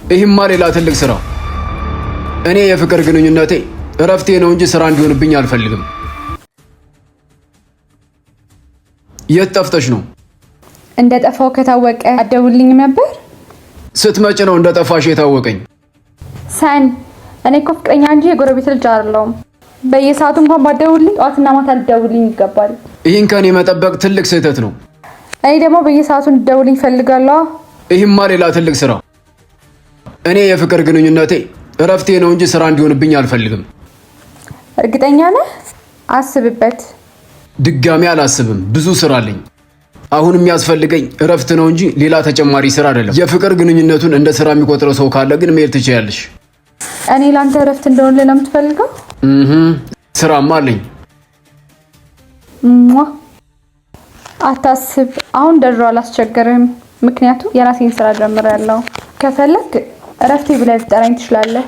ይህማ ሌላ ትልቅ ስራ። እኔ የፍቅር ግንኙነቴ እረፍቴ ነው እንጂ ስራ እንዲሆንብኝ አልፈልግም። የት ጠፍተሽ ነው? እንደ ጠፋው ከታወቀ አትደውልልኝም ነበር? ስትመጭ ነው እንደ ጠፋሽ የታወቀኝ። ሰን፣ እኔ እኮ ፍቅረኛ እንጂ የጎረቤት ልጅ አይደለሁም። በየሰዓቱ እንኳን ባትደውልልኝ ጠዋትና ማታ ልደውልልኝ ይገባል። ይህን ከእኔ መጠበቅ ትልቅ ስህተት ነው። እኔ ደግሞ በየሰዓቱ እንድደውልኝ እፈልጋለሁ። ይህማ ሌላ ትልቅ ስራ። እኔ የፍቅር ግንኙነቴ እረፍቴ ነው እንጂ ስራ እንዲሆንብኝ አልፈልግም። እርግጠኛ ነህ? አስብበት። ድጋሚ አላስብም። ብዙ ስራ አለኝ። አሁን የሚያስፈልገኝ እረፍት ነው እንጂ ሌላ ተጨማሪ ስራ አይደለም። የፍቅር ግንኙነቱን እንደ ስራ የሚቆጥረው ሰው ካለ ግን መሄድ ትችያለሽ። እኔ ለአንተ እረፍት እንደሆንልህ ነው የምትፈልገው? እህ፣ ስራማ አለኝ። ሟ፣ አታስብ። አሁን ደሮ አላስቸገርህም። ምክንያቱም የራሴን ስራ ጀምሬያለሁ። ከፈለግ እረፍቴ ብለህ ልትጠራኝ ትችላለህ።